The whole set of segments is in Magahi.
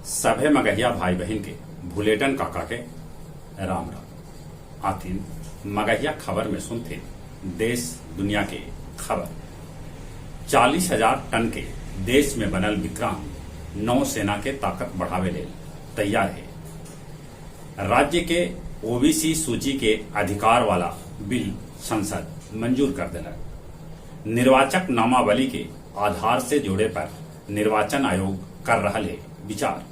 सभे मगहिया भाई बहिन के भुलेटन काका के राम राम। आथिन मगहिया खबर में सुनथिन देश दुनिया के खबर। 40,000 टन के देश में बनल विक्रांत नौसेना के ताकत बढ़ावे लेल तैयार हे। राज्य के ओबीसी सूची के अधिकार वाला बिल संसद मंजूर कर देलक। निर्वाचक नामावली के आधार से जोड़े पर निर्वाचन आयोग कर रहल हे विचार।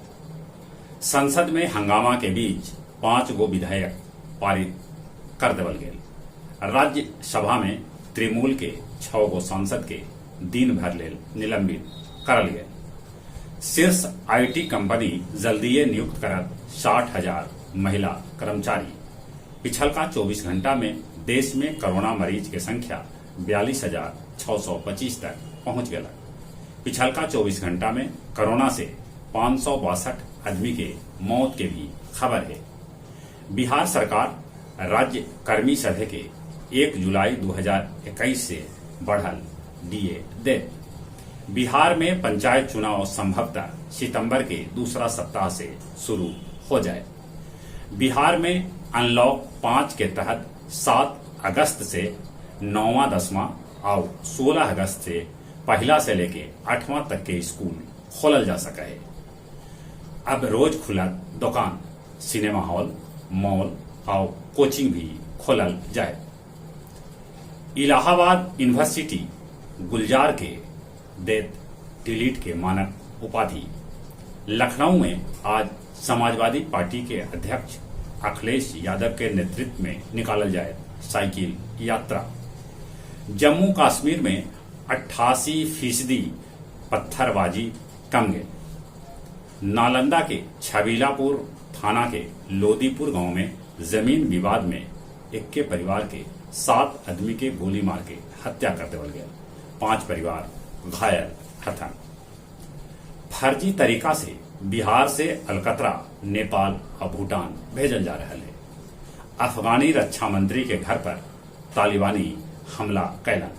संसद में हंगामा के बीच पाँच गो विधेयक पारित कर देवल गेल। राज्यसभा में तृणमूल के छौ गो सांसद के दिन भर लेल निलंबित करल गेल। शीर्ष IT company जल्दीये नियुक्त करत 60,000 महिला कर्मचारी। पिछलका 24 घंटा में देश में कोरोना मरीज के संख्या 42,625 तक पहुंच गेलक। पिछलका 24 घंटा में कोरोना से 562 आदमी के मौत के भी खबर हे। बिहार सरकार राज्य कर्मी सभे के 1 जुलाई 2021 से बढ़ल डीए देत। बिहार में पंचायत चुनाव संभवतः सितंबर के दूसरा सप्ताह से शुरू हो जाए। बिहार में अनलॉक 5 के तहत 7 अगस्त से 9वां, 10वां आउ 16 अगस्त से पहला से लेके 8वां तक के स्कूल खोलल जा सके है। अब रोज खुलत दुकान, सिनेमा हॉल, मॉल आउ कोचिंग भी खोलल जाए। इलाहाबाद यूनिवर्सिटी गुलजार के देत डिलीट के मानक उपाधि। लखनऊ में आज समाजवादी पार्टी के अध्यक्ष अखिलेश यादव के नेतृत्व में निकालल जाए साइकिल यात्रा। जम्मू कश्मीर में 88% पत्थरबाजी कम गए। नालंदा के छबीलापुर थाना के लोदीपुर गांव में जमीन विवाद में इक्के परिवार के 7 आदमी के गोली मार के हत्या कर देवल गया। 5 परिवार घायल हथन। फर्जी तरीका से बिहार से अलकतरा नेपाल और भूटान भेजल जा रहा है। अफगानी रक्षा मंत्री के घर पर तालिबानी हमला कैलन।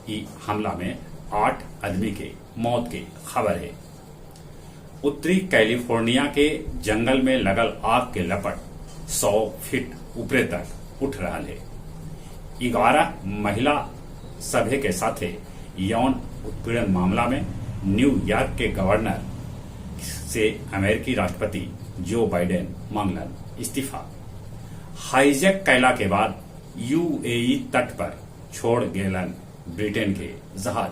ई हमला में 8 आदमी के मौत के खबर है। उत्तरी कैलिफोर्निया के जंगल में लगल आग के लपट 100 फीट ऊपरे तक उठ रहा है। 11 महिला सभे के साथे यौन उत्पीड़न मामला में न्यूयॉर्क के गवर्नर से अमेरिकी राष्ट्रपति जो बाइडेन मांगलन इस्तीफा। हाईजैक कैला के बाद यूएई तट पर छोड़ गेलन ब्रिटेन के जहाज।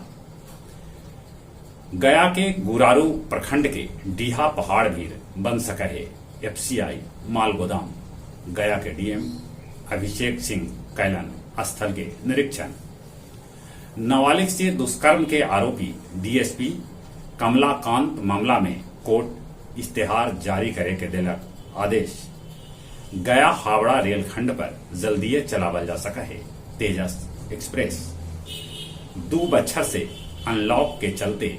गया के गुरारू प्रखंड के डीहा पहाड़ भी बन सके है एफसीआई माल गोदाम। गया के डीएम अभिषेक सिंह कैलन स्थल के निरीक्षण। नाबालिग से दुष्कर्म के आरोपी डीएसपी कमलाकांत मामला में कोर्ट इश्तेहार जारी करे के देलक आदेश। गया हावड़ा रेलखंड पर जल्दीए चलावल जा सका है तेजस एक्सप्रेस। 2 बच्छर से अनलॉक के चलते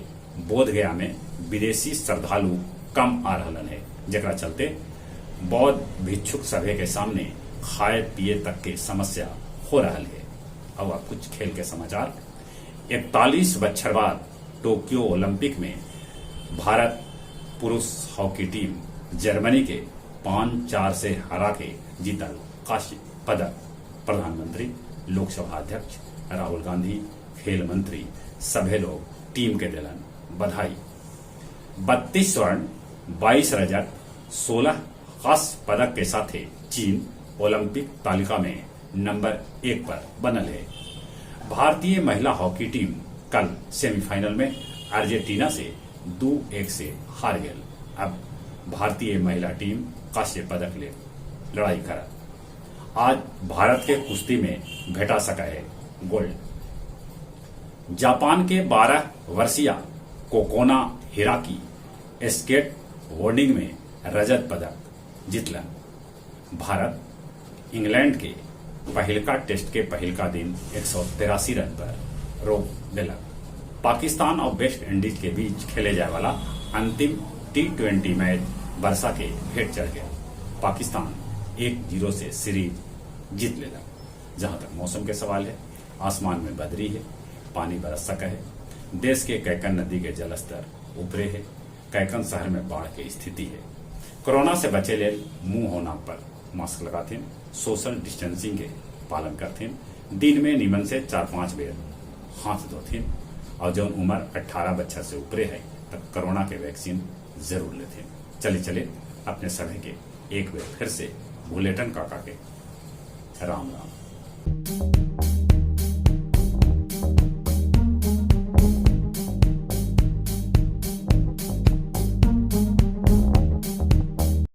बोधगया में विदेशी श्रद्धालु कम आ रहलन है, जेकरा चलते बौद्ध भिक्षुक सभे के सामने खाए पिए तक के समस्या हो रहा है। अब आप कुछ खेल के समाचार। 41 बच्छर बाद टोक्यो ओलंपिक में भारत पुरुष हॉकी टीम जर्मनी के 5-4 से हरा के जीतल कांस्य पदक। प्रधानमंत्री, लोकसभा अध्यक्ष राहुल गांधी, खेल मंत्री सभे लोग टीम के दिलन बधाई। 32 स्वर्ण, 22 रजत, 16 कांस्य पदक के साथ चीन ओलंपिक तालिका में नंबर 1 पर बनल है। भारतीय महिला हॉकी टीम कल सेमीफाइनल में अर्जेंटीना से 2-1 से हार गई। अब भारतीय महिला टीम कांस्य पदक ले लड़ाई करत। आज भारत के कुश्ती में भेटा सका है गोल्ड। जापान के 12 वर्षीय कोकोना हिराकी स्केट बोर्डिंग में रजत पदक जीतलन। भारत इंग्लैंड के पहिलका टेस्ट के पहिलका दिन 183 रन पर रोक देलक। पाकिस्तान और वेस्ट इंडीज के बीच खेले जाए वाला अंतिम T20 match वर्षा के भेंट चढ़ गया। पाकिस्तान 1-0 से सीरीज जीत लेलक। जहां तक मौसम के सवाल है, आसमान में बदरी है, पानी बरस सका है। देश के कैकन नदी के जलस्तर ऊपरे है। कैकन शहर में बाढ़ के स्थिति है। कोरोना से बचे लेल मुंह और नाक पर मास्क लगाथिन, सोशल डिस्टेंसिंग के पालन करथिन, दिन में निमन से 4-5 बेर हाथ धोथिन और जौन उम्र 18 बच्चा से ऊपरे है तब कोरोना के वैक्सीन जरूर लेथिन। चले चले अपने सभी के एक बेर फिर से बुलेटन काका के राम राम।